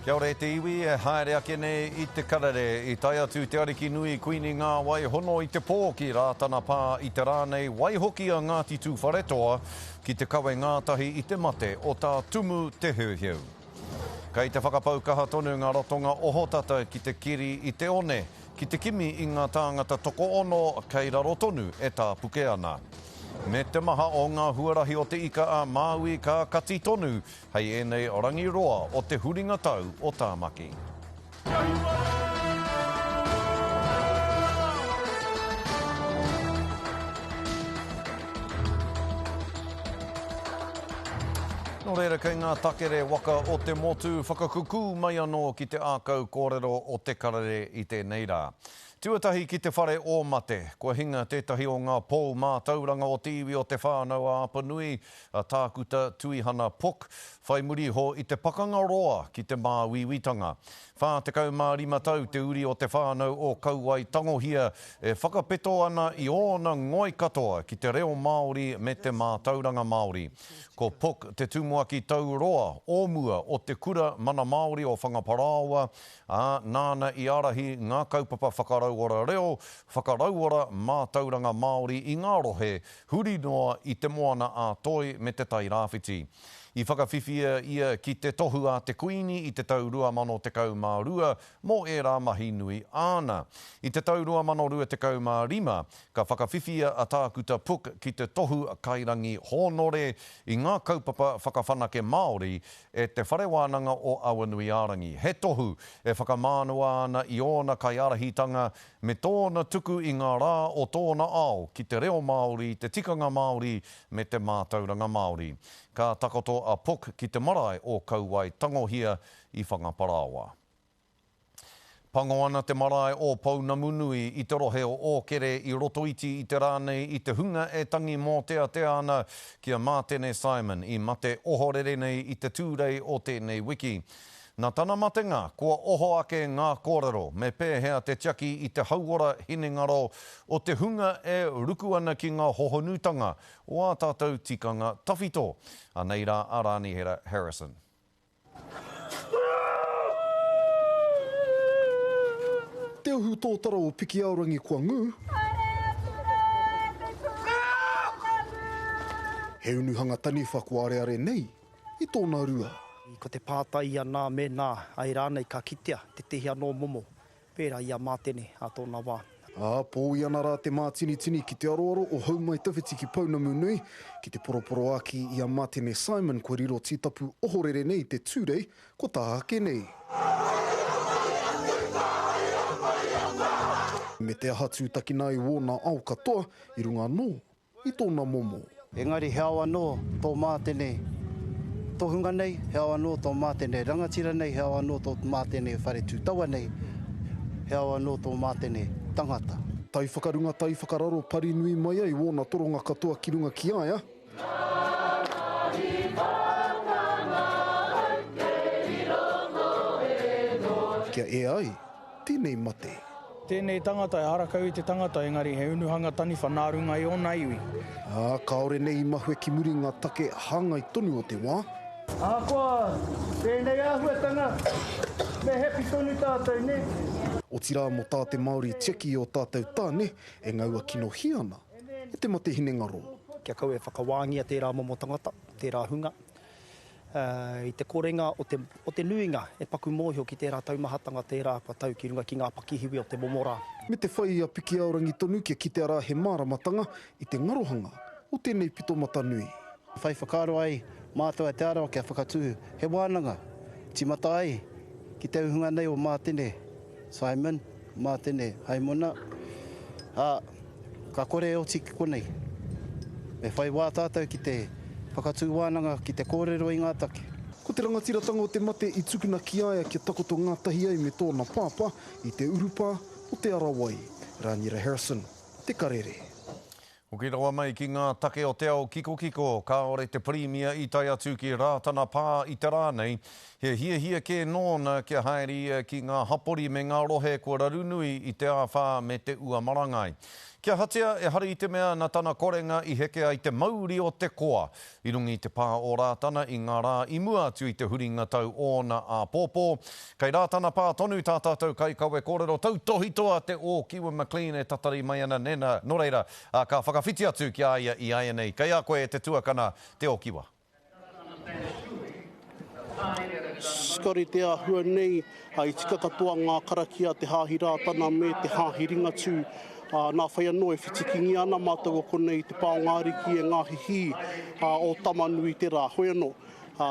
Kia ora e te iwi e haere ake nei i te karere. I tae atu te Ariki Nui Kuini Ngāwai hono i te pō ki Rātana Pā i te rā nei, waihoki a Ngāti Tūwharetoa ki te kawe ngātahi i te mate o Tā Tumu Te Heuheu. Kei te whakapau kaha tonu ngā ratonga ohotata ki te keri i te one, ki te kimi i ngā tāngata tokoono kei raro tonu e tāpuke ana. Me te maha o ngā huarahi o Te Ika-a-Māui ka kati tonu Hei ēnei rangi roa o te huringa tau o Tāmaki. Nō reira kei ngā takere waka o te motu whakakukū mai anō ki te ākau kōrero o te karere i tēnei rā. Tuatahi ki te whare o mate, kua hinga tētahi o ngā pou mātauranga o te iwi o Te Whānau-a-Apanui, a Tākuta Tuihana Pook, whai muri iho i te pakanga roa ki te māuiuitanga. 45 tau te uri o te whānau o Kauae Tangohia e whakapeto ana i ōna ngoi katoa ki te reo Māori me te mātauranga Māori. Ko Pook te tumuaki tau roa o mua o te Kura Mana Māori o Whangaparāoa, ā, nāna i ārahi ngā kaupapa whakarauora reo, whakarauora mātauranga Māori i ngā rohe huri noa i Te Moana-a-Toi me Te Tai Rāwhiti. I whakawhiwhia ia ki te tohu a te Kuini i te tau 2012 mō ērā mahi nui āna. I te tau 2025, ka whakawhiwhia a Tākuta Pook ki te tohu kairangi hōnore i ngā kaupapa whakawhanake Māori e Te Whare Wānanga o Awanuiārangi, he tohu e whakamānawa ana i ōna kaiārahitanga me tōna tuku i ngā rā o tōna ao ki te reo Māori, te tikanga Māori me te mātauranga Māori. Ka takoto a Pook ki te marae o Kauae Tangohia i Whangaparāoa. Pango ana te marae o Pounamunui i te rohe o Ōkere i Rotoiti i te rā nei i te hunga e tangi mōteatea ana ki a Mātene Simon i mate ohorere nei i te Tūrei o tēnei wiki. Nā tana matenga kua oho ake ngā kōrero me pēhea te tiaki i te hauora hinengaro o te hunga e ruku ana ki ngā hohonutanga o ā tātou tikanga tawhito. Anei rā a Rānihera Harrison. Te ohu tōtara o Pikiaorangi kua ngū. He unuhanga taniwha kua areare nei i tōna rua. Ko te pātai ia nā mēnā ai rānei ka kitea tētehi anō momo pērā i a Mātene ā tōna wā. Ā, pōui ana rā te mātinitini ki te aroaro o Houmaitawhiti ki Pounamunui, ki te poroporoākī i a Matene Simon kua riro tītapu ohorere nei te Tūrei kua taha ake nei. Me te aha tūtakina ai wōna ao katoa i runga anō i tōna momo. Engari he ao anō tō Mātene tohunga nei, he ao anō tō Mātene rangatira nei, he ao anō tō Mātene whare tūtawa nei, he ao anō tō Mātene tangata. Tai whakarunga, tai whakararo pari nui mai ai wōna toronga katoa ki runga ki a ia. Kia ea ai tēnei mate. Tēnei tangata ehara kau i te tangata engari he unuhanga taniwha nā runga i ōna iwi. Ā, kāore nei i mahue ki muri ngā take hāngai tonu o te wā. Ahakoa tēnei āhuatanga, me happy tonu tātou, nē? Otirā mō tā te Māori tiaki i ō tātou tāne e ngaua kinohia ana e te mate hinengaro. Kia kaua e whakawāngia tērā momo tangata, tērā hunga. I te korenga o te, o te nuinga e paku mōhio ki tērā taumahatanga tērā kua tau ki runga ki ngā pakihiwi o te momo rā. Me te whai i a Pikiaorangi tonu kia kitea rā he māramatanga i te ngarohanga o tēnei pito mata nui. Whai whakaaro ai mātou a Te Arawa kia whakatū he wānanga, tīmata ai ki te uhunga nei o Mātene Simon, Mātene Haimona, ā, ka kore e oti ki konei. Me whai wā tātou ki te whakatū wānanga, ki te kōrero i ngā take. Ko te rangatiratanga o te mate i tukuna ki a ia kia takoto ngātahi ai me tōna pāpā i te urupā o Te Arawai. Rāniera Harrison, Te Karere. Hoki rawa mai ki ngā take o te ao kikokiko, kāore te Pirimia i tae atu ki Rātana Pā i te rā nei. He hiahia kē nōna kia haere ia ki ngā hapori me ngā rohe kua raru nui i te āwhā me te ua marangai. Kia hatia, ehara i te mea na tana korenga i heke ai te mauri o te koa i runga i te pā o Rātana i ngā rā i mua atu i te huringa tau ōna āpōpō. Kei Rātana pā tonu tā tātou kaikawe kōrero tautōhito a Te Ōkiwa McLean e tatari mai ana nena, nō reira, ka whakawhiti atu ki a ia i āianei. Kei a koe e te tuakana, Te Ōkiwa. Scotty te āhua nei, i tika katoa ngā karakia a te Hāhi Rātana me te Hāhi Ringatū, ā, nā whai anō e whitikingia ana mātou o konei i te pā o ngā ariki e ngā hihī o Tamanui-te-rā. Hoi anō,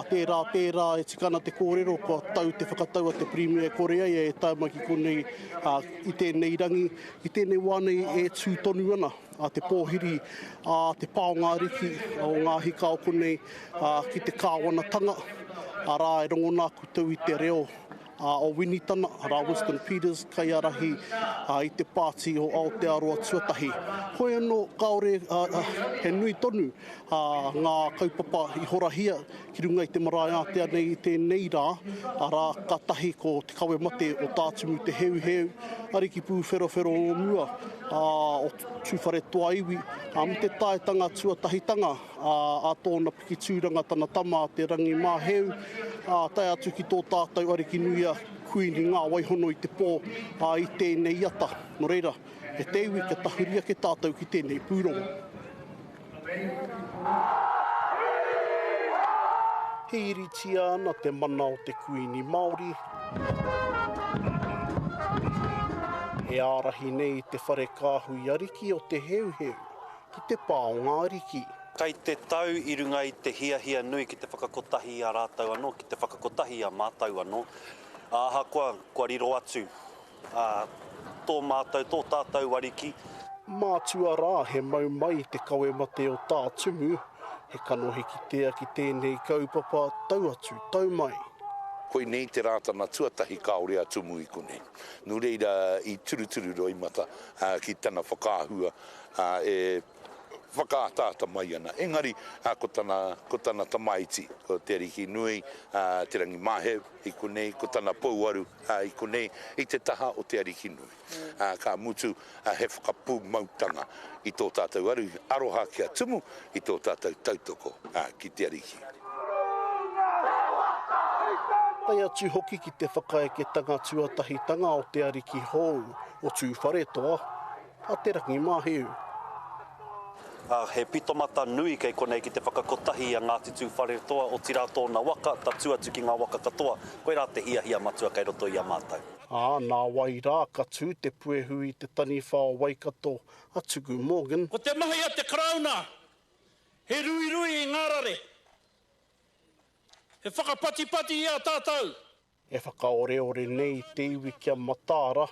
tērā, tērā e tika ana te kōrero kua tau te whakatau a te Pirimia e kore ai e tae mai ki konei i tēnei rangi, i tēnei wā nei e tū tonu ana. a te pōhiri a te paonga ariki o ngā hika o konei ki te kāwanatanga, arā e rongona koutou i te reo o Winitana, arā Winston Peters, kaiārahi i te pāti o Aotearoa Tuatahi. Hoi anō, kāore he nui tonu ngā kaupapa i horahia ki runga i te marae ātea nei i tēnei rā, arā, ka tahi ko te kawe mate o Tā Tumu Te Heuheu, Ariki Pūwherowhero o mua, ā, o Tūwharetoa iwi, ā, me te taetanga tuatahitanga a tōna piki tūranga tana tama a Te Rangimāheu, ā, tae atu ki tō tātou Arikinui a Kuini Ngāwaihono i te pō, ā, i tēnei ata. Nō reira, e te iwi kia tahuri ake tātou ki tēnei pūrongo. Hīritia ana te mana o te Kuini Māori, e ārahi nei i te whare kāhui ariki o Te Heuheu ki te pā o ngā ariki. Kei te tau i runga i te hiahia nui ki te whakakotahi i a rātou anō, ki te whakakotahi i a mātou anō, ā, ahakoa kua riro atu Ā, tō mātou, tō tātou Ariki. Mātua rā he mau mai i te kawe mate o Tā Tumu, he kanohi kitea ki tēnei kaupapa tau atu tau mai. Koinei te Rātana tuatahi kāore a Tumu i konei. Nō reira i turuturu roimata ki tana whakaahua e whakaataata mai ana. Engari ko tana, ko tana tamaiti, ko Te Arikinui, Te Rangimāheu i konei, ko tana pouaru, i konei, i te taha o Te Arikinui. Ka mutu, he whakapūmautanga i tō tātou aroha ki a Tumu, i tō tātou tautoko ki Te Ariki. Tae atu hoki ki te whakaeketanga tuatahitanga o te ariki hou o Tūwharetoa, a Te Rangimāheu. Ā, he pitomata nui kei konei ki te whakakotahi i a Ngāti Tūwharetoa, otirā tōna waka, tatū atu ki ngā waka katoa. Koirā te hiahia matua kei roto i a mātou. Ā, nā wai rā ka tū te puehu i te taniwha o Waikato, a Tuku Morgan. Ko te mahi a te Karauna he ruirui i ngā rare, he whakapatipati i a tātou. E whakaoreore nei te iwi kia mataara,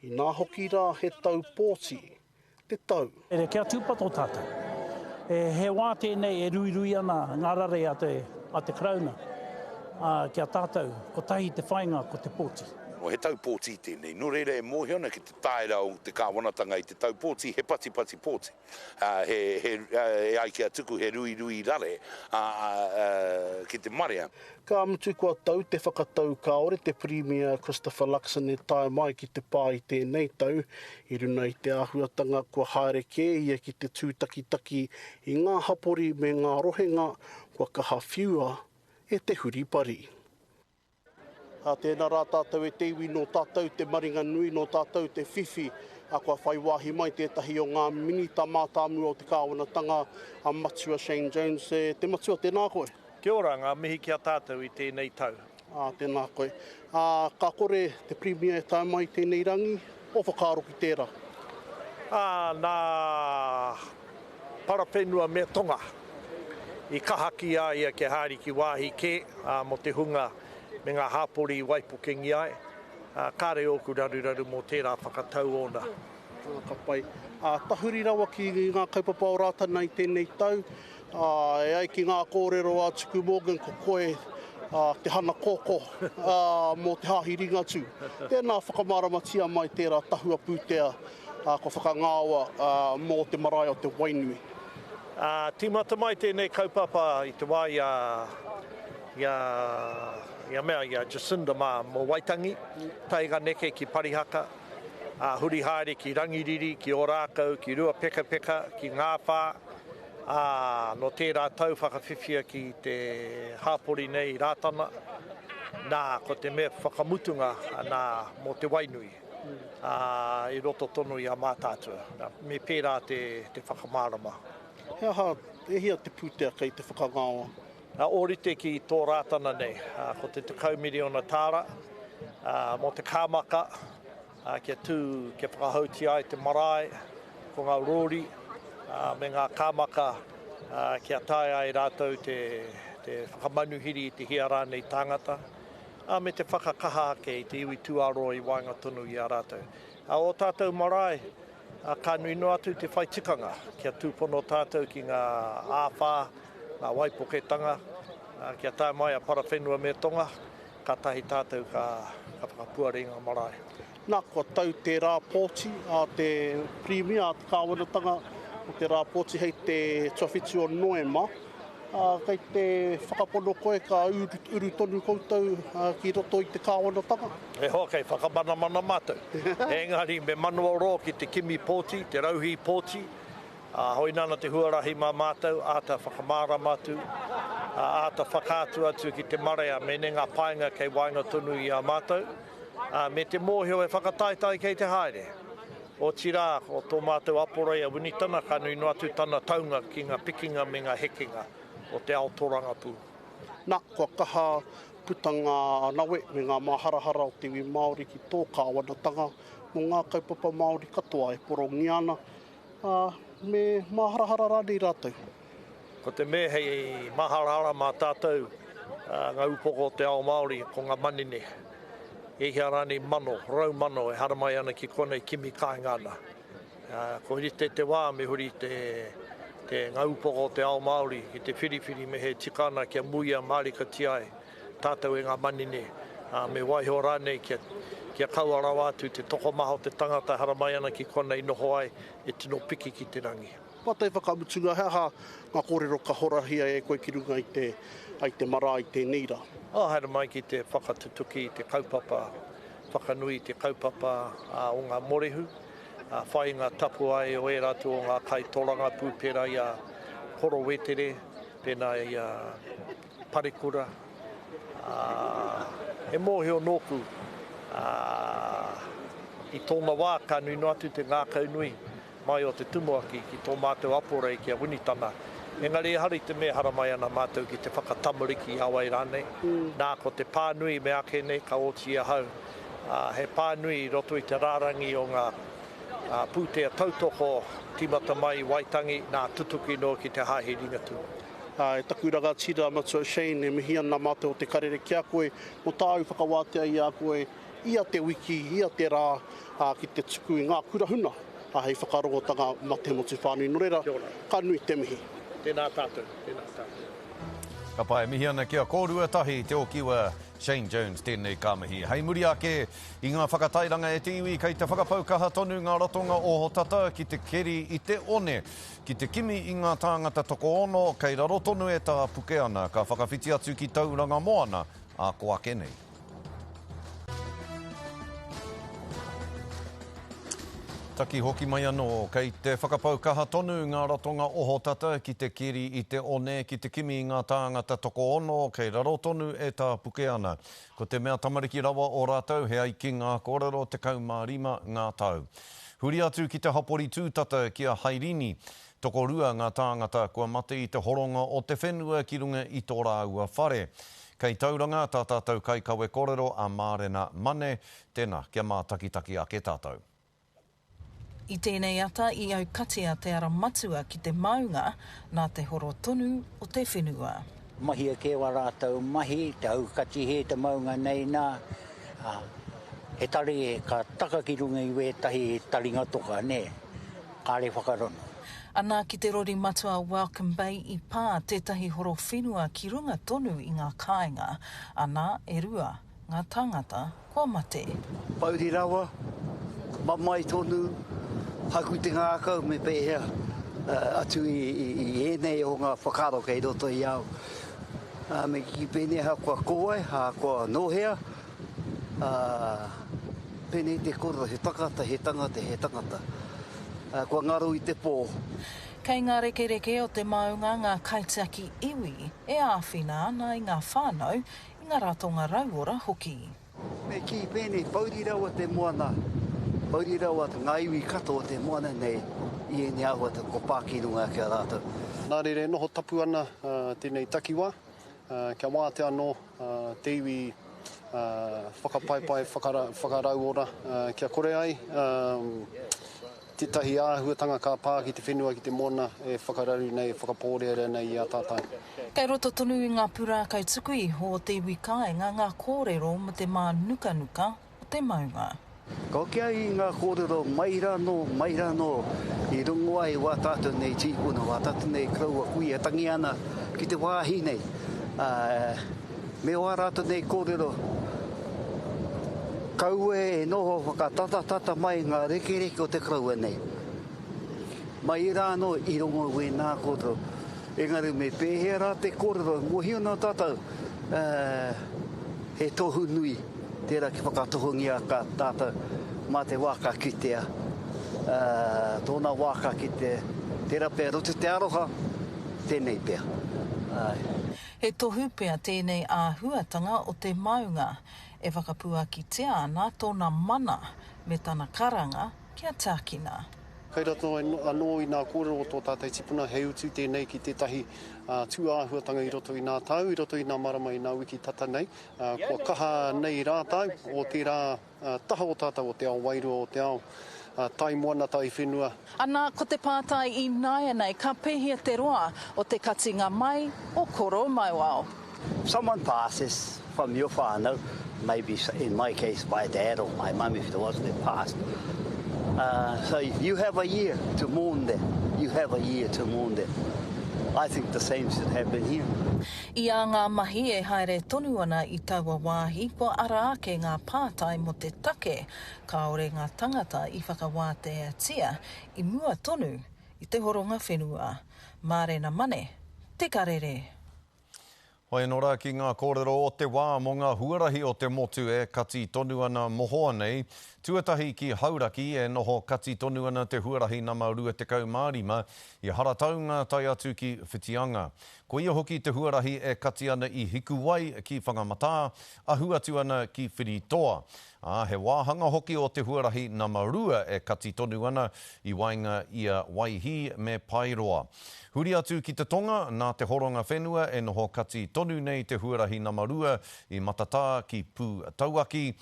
inā hoki rā he tau pōti te tau. Kia tūpato tātou. He wā tēnei e ruirui ana ngā rare a te, a te Karauna, ā, ki a tātou, kotahi te whāinga ko te pōti. He tau pōti tēnei, nō reira e mōhio ana ki te taera o te kāwanatanga i te tau pōti, he patipati pōti. He, he, e ai ki a Tuku, he ruirui rare, ā, ki te marea. Ka mutu kua tau te whakatau kāore te Pirimia Christopher Luxon e tae mai ki te pā i tēnei tau, i runa i te āhuatanga kua haere kē ia ki te tūtakitaki i ngā hapori me ngā rohenga kua kaha whiua e te huripari. Ā, tēnā rā tātou e te iwi, nō tātou te maringa nui, nō tātou te whiwhi, ā, kua whai wāhi mai tētahi o ngā minita mātāmua o te kāwanatanga, a Matua Shane Jones. E te Matua, tēnā koe. Kia ora, ngā mihi ki a tātou i tēnei tau. Ā, tēnā koe. Ā, ka kore te Pirimia e tae mai i tēnei rangi, ō whakaaro ki tērā? Ā, nā Parawhenua me Tonga i kahaki a ia kia haere ki wāhi kē, ā, mō te hunga me ngā hāpori i waipukengia ai, ā, kāre ōku raruraru mō tērā whakatau ōna. Ā, ka pai. Ā, tahuri rawa ki ngā kaupapa o Rātana i tēnei tau, ā, e ai ki ngā kōrero a Tuku Morgan ko koe, ā, te hana kōkō, ā, mō te Hāhi Ringatū. Tēnā whakamāramatia mai tērā tahua pūtea, ā, kua whakangaoa, ā, mō te marae o Te Wainui. Ā, tīmata mai tēnei kaupapa i te wā i a, i a, i a mea, i a Jacinda mā mō Waitangi, tae ka neke ki Parihaka. Ā, huri haere ki Rangiriri, ki Ōrākau, ki Ruapekapeka, ki Ngāwhā, ā, nō tērā tau whakawhiwhia ki te hāpori nei i Rātana, nā, ko te mea whakamutunga, nā, mō Te Wainui, ā, i roto tonu i a Mātaatua. Nā, me pērā te, te whakamārama. He aha, e hia te pūtea kei te whakangaoa? Ā, ōrite ki tō Rātana nei, ā, ko te 10 miriona tāra, ā, mō te kāmaka, ā, kia tū, kia whakahoutia ai te marae, ko ngā rōri, ā, me ngā kāmaka, ā, kia taea ai rātou te, te whakamanuhiri i te hia rānei tāngata, ā, me te whakakaha ake i te iwi tūāroa i waenga tonu i a rātou. Ā, ō tātou marae, ā, ka nui noa atu te whai tikanga kia tūpono tātou ki ngā āwhā, ngā waipoketanga, ā, kia tae mai a Parawhenua me Tonga, kātahi tātou ka, ka whakapuare i ngā marae. Nā, kua tau te rā pōti a te Pirimia, a te Kāwanatanga, ko te rā pōti hei te tuawhitu o Noema. Ā, kei te whakapono koe ka uru tonu koutou ki roto i te Kāwanatanga? E hoa, kei whakamanamana mātou. Engari me manawarō ki te kimi pōti, te rauhī pōti, Ā, hoina ana te huarahi mā mātou, āta whakamārama atu, ā, āta whakaatu atu ki te marea mēnei ngā painga kei waenga tonu i a mātou, ā, me te mōhio he whakataetae kei te haere. Otirā, ko tō mātou aporei a Winitana ka nui noa atu tana taunga ki ngā pikinga me ngā hekenga o te ao tōrangapū. Na, kua kaha puta ngā nawe me ngā māharahara o te iwi Māori ki tō kāwanatanga mō ngā kaupapa Māori katoa e porongia ana Ā, me māharahara rānei rātou? Ko te mea hei māharahara mā tātou ngā upoko o te ao Māori, ko ngā manene. E hia rānei mano, raumano e haramai ana ki konei kimi kāinga ana. Kua rite te wā me huri te, te ngā upoko o te ao Māori ki te whiriwhiri me he tika ana kia muia mārikatia ai tātou e ngā manene, ā, me waiho rānei kia, kia kaua rawa atu te tokomaha o te tangata e haramai ana ki konei noho ai, e tino piki ki te rangi. Pātai whakamutunga, he aha ngā kōrero ka horahia e koe ki runga i te, i te marae i tēnei rā? Ā, haere mai ki te whakatutuki i te kaupapa, whakanui i te kaupapa o ngā morehu, ā, whai i ngā tapuae o ērā atu o ngā kaitorangapū pērā i a Koro Wetere, pēnā i a Parekura, ā, he mōhio nōku, ā, i tōna wā ka nui noa atu te ngākaunui mai o te tumuaki ki tō mātou aporei ki a Winitana. Engari ehara i te mea haramai ana mātou ki te whakatamariki i a wai rānei. Nā, ko te pānui me ake nei ka oti i ahau, ā, he pānui i roto i te rārangi o ngā pūtea tautoko tīmata mai i Waitangi, nā, tutuki noa ki te Hāhi Ringatū. E taku rangatira Matua Shane, e mihi ana mātou o Te Karere ki a koe mō tāu whakawātea i a koe ia te wiki, ia te rā ki te tuku i ngā kura huna hei whakarongotanga mā te motu whānui. Nō reira, ka nui te mihi. Tēnā tātou, tēnā tātou. Ka pai, mihi ana ki a kōrua tahi, Te Okiwa, Shane Jones tēnei ka mihi. Hei muri ake i ngā whakatairanga e te iwi kei te whakapau kaha tonu ngā ratonga ohotata ki te keri i te one Ki te kimi i ngā tāngata tokoono kei raro tonu e tāpuke ana, ka whakawhiti atu ki Tauranga Moana ā ko ake nei. Taki hoki mai anō, kei te whakapau kaha tonu ngā ratonga ohotata ki te keri i te one ki te kimi i ngā tāngata tokoono kei raro tonu e tāpuke ana. Ko te mea tamariki rawa o rātou he ai ki ngā kōrero 15 ngā tau. Huri atu ki te hapori tūtata ki a Hairini. Tokorua ngā tāngata kua mate i te horonga o te whenua ki runga i tō rāua whare. Kei Tauranga tā tātou kaikawe korero a Mārena Mane, tēnā, kia mātakitaki ake tātou. I tēnei ata i aukatia te ara matua ki te maunga nā te horo tonu o te whenua. Mahia kē wā rātou mahi, te aukati hē te maunga nei nā, ā, he tari ka taka ki runga i wētahi taringa toka, nē, kāre whakarono. Ana ki te rori matua Welcome Bay i pā tētahi horo whenua ki runga tonu i ngā kāinga, ana e rua ngā tāngata kua mate. Pouri rawa, mamae tonu, haku te ngākau me pēhea atu i ēnei o ngā whakaaro kei roto i au. Me kī pēnei ahakoa ko wai, ahakoa nō hea, ā. Pēnei te kōrero, he takata, he tangata, he tangata. Kua ngaro i te pō. Kei ngā rekereke o te maunga ngā kaitiaki iwi e āwhina ana i ngā whānau, i ngā ratonga rauora hoki. Me kī pēnei, pouri rawa te moana, pouri rawa ngā iwi katoa o te moana nei i ēnei āhuatanga kua pā ki runga ki a rātou. Nā reira e noho tapu ana tēnei takiwā, kia wātea anō te iwi whakapaepae, whakarauora, kia kore ai tētahi āhuatanga ka pā ki te whenua, ki te moana e whakararu nei, e whakapōrearea nei i a tātou. Kei roto tonu i ngā pūrākau tuku iho o te iwi kāinga ngā kōrero mō te mānukanuka o te maunga. Ka hoki ai i ngā kōrero mai rānō, mai rānō i rongo ai wā tātou nei tīpuna, wā tātou nei koroua kuia tangi ana ki te wāhi nei, ā, me wā rātou nei kōrero, kaua e noho whakatatatata mai ngā rekereke o te koroua nei. Mai rānō i rongo wēnā kōrero. Engari me pēhea rā te kōrero, mōhio ana tātou, ā, he tohu nui tērā ki whakatohungia ka tātou mā te wā ka kitea, ā, tōna wā ka kitea, tērā pea roto te aroha, tēnei pea. Āe. He tohu pea tēnei āhuatanga o te maunga e whakapuakitia ana tōna mana me tana karanga kia tiakina. Kei roto anō i nā kōrero o tō tātou tipuna he utu tēnei ki tētahi tūāhuatanga i roto i nā tau, i roto i nā marama, i nā wiki tata nei, kua kaha nei rātou o tērā taha o tātou o te ao wairua, o te ao tai moana, tai whenua. Ana, ko te pātai ināianei, ka pēhea te roa o te katinga mai o Koro Mauao? If someone passes from your whānau, maybe in my case my dad or my mum if it was that passed, so you have a year to mourn that, you have a year to mourn that. I think the same should happen here. I a ngā mahi e haere tonu ana i taua wāhi kua ara ake ngā pātai mō te take kāore ngā tangata i whakawāteatia i mua tonu i te horonga whenua. Mārena Mane, Te Karere. Hoi anō rā ki ngā kōrero o te wā mō ngā huarahi o te motu e kati tonu ana mohoa nei. Tuatahi ki Hauraki e noho kati tonu ana te huarahi nama 25 i Harataunga tae atu ki Whitianga. Koia hoki te huarahi e kati ana i Hikuwai ki Whangamatā, ahu atu ana ki Whiritoa. Ā, he wāhanga hoki o te huarahi nama rua e kati tonu ana i waenga i a Waihī me Paeroa. Huri atu ki te tonga, nā te horonga whenua e noho kati tonu nei te huarahi nama rua i Matatā ki Pūtauaki.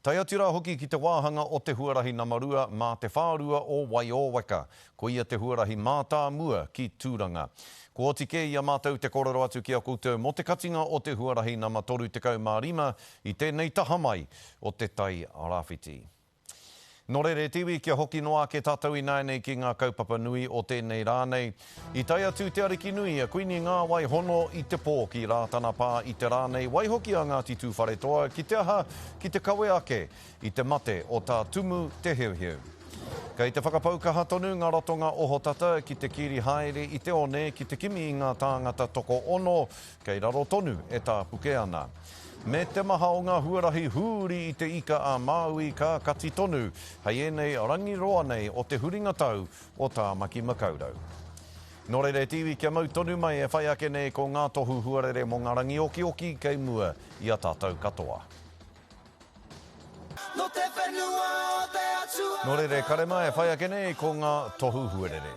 Tae atu rā hoki ki te wāhanga o te huarahi nama rua mā te whārua o Waiōweka. Koia te huarahi mātāmua ki Tūranga. Kua oti kē i a mātou te kōrero atu ki a koutou mō te katinga o te huarahi nama 35 i tēnei taha mai o te Tai Rāwhiti. Nō reira e te iwi, kia hoki noa ake tātou ināianei ki ngā kaupapa nui o tēnei rā nei. I tae atu te Ariki nui a Kuini Ngāwai Hono i te pō ki Rātana Pā i te rā nei, waihoki a Ngāti Tūwharetoa ki te aha, ki te kawe ake i te mate o Tā Tumu Te Heuheu. Kei te whakapau kaha tonu ngā ratonga ohotata ki te kiri haere i te one ki te kimi i ngā tāngata tokoono kei raro tonu e tāpuke ana. Me te maha o ngā huarahi hūri i te Ika a Māui ka kati tonu hei ēnei rangi roa nei o te huringa tau o Tāmaki Makaurau. Nō reira e te iwi kia mau tonu mai e whai ake nei ko ngā tohu huarere mō ngā rangi okioki kei mua i a tātou katoa. Nō te whenua o te Atua. Nō reira e kare mā e whai ake nei ko ngā tohu huarere.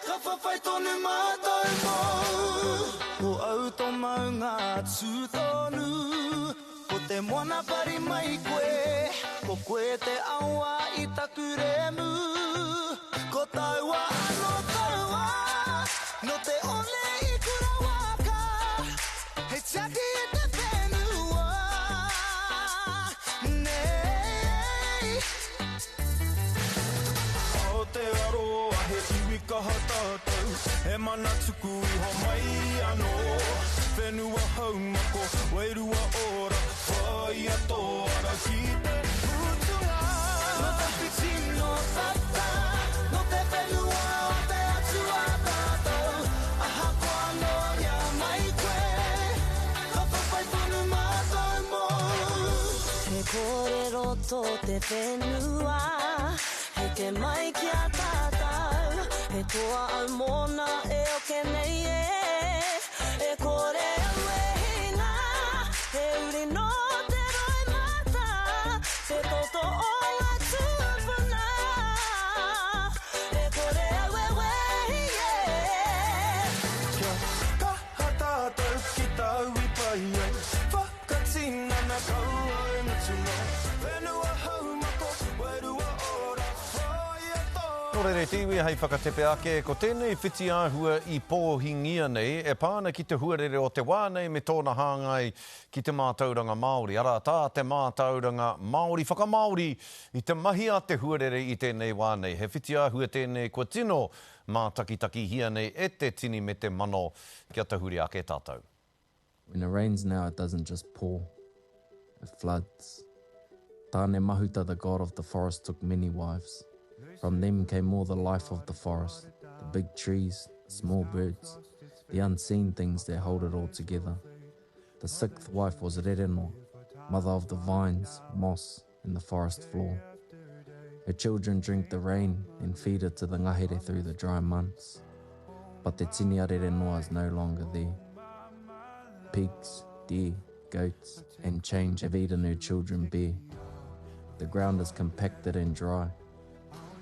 Ka whawhai tonu mātou mōu. Ko au tō maunga tū tonu. Ko te moana pari mai koe. Ko koe te awa i taku remu. Ko taua anō taua. Nō te one i Kurawaka. Hei tiaki i te whenua nei. Aotearoa he iwi kaha tātou, he mana tuku iho mai anō. Whenua haumako, wairua ora, whāia tō ara ki te mutunga. Nō tawhiti, nō tata, nō te whenua o te Atua tātou. Ahakoa nō hea mai koe, ka whawhai tonu mātou mōu. He kōrero roto o te whenua Heke mai ki a tātou He toa au mōna e oke nei e E kore au e hinga He uri nō te roimata Te toto o ngā tūpuna E kore au e wehi e Kia kaha tātou ki tāu i pai ai Whakatinana kaua e mutu mai Whenua haumako, wairua ora, whāia tō Nō reira te iwi hei whakatepe ake, ko tēnei whitiāhua i pōhingia nei e pā ana ki te huarere o te wā nei me tōna hāngai ki te mātauranga Māori, arā, tā te mātauranga Māori whakamāori i te mahi a te huarere i tēnei wā nei. He whitiāhua tēnei kua tino mātakitakihia nei e te tini me te mano kia tahuri ake tātou. When it rains now it doesn't just pour, it floods. Tāne Mahuta the god of the forest took many wives. From them came all the life of the forest, the big trees, the small birds, the unseen things that hold it all together. The sixth wife was Rerenoa, mother of the vines, moss, and the forest floor. Her children drink the rain and feed it to the ngahere through the dry months. But the tini a Rerenoa is no longer there. Pigs, deer, goats, and change have eaten her children bare. The ground is compacted and dry.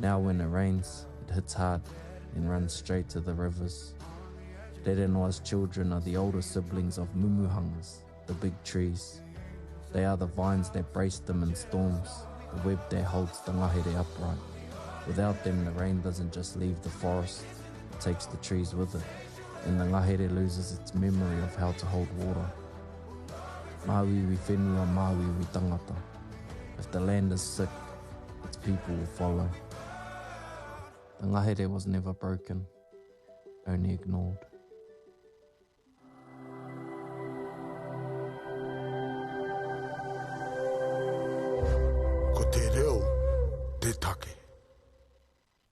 Now when it rains, it hits hard and runs straight to the rivers. Rerenoa's children are the older siblings of Mumuhangas, the big trees. They are the vines that brace them in storms, the web that holds the ngahere upright. Without them, the rain doesn't just leave the forest, it takes the trees with it, and the ngahere loses its memory of how to hold water. Māuiui whenua, māuiui tangata. If the land is sick, its people will follow. The ngahere was never broken, only ignored. Ko te reo te take.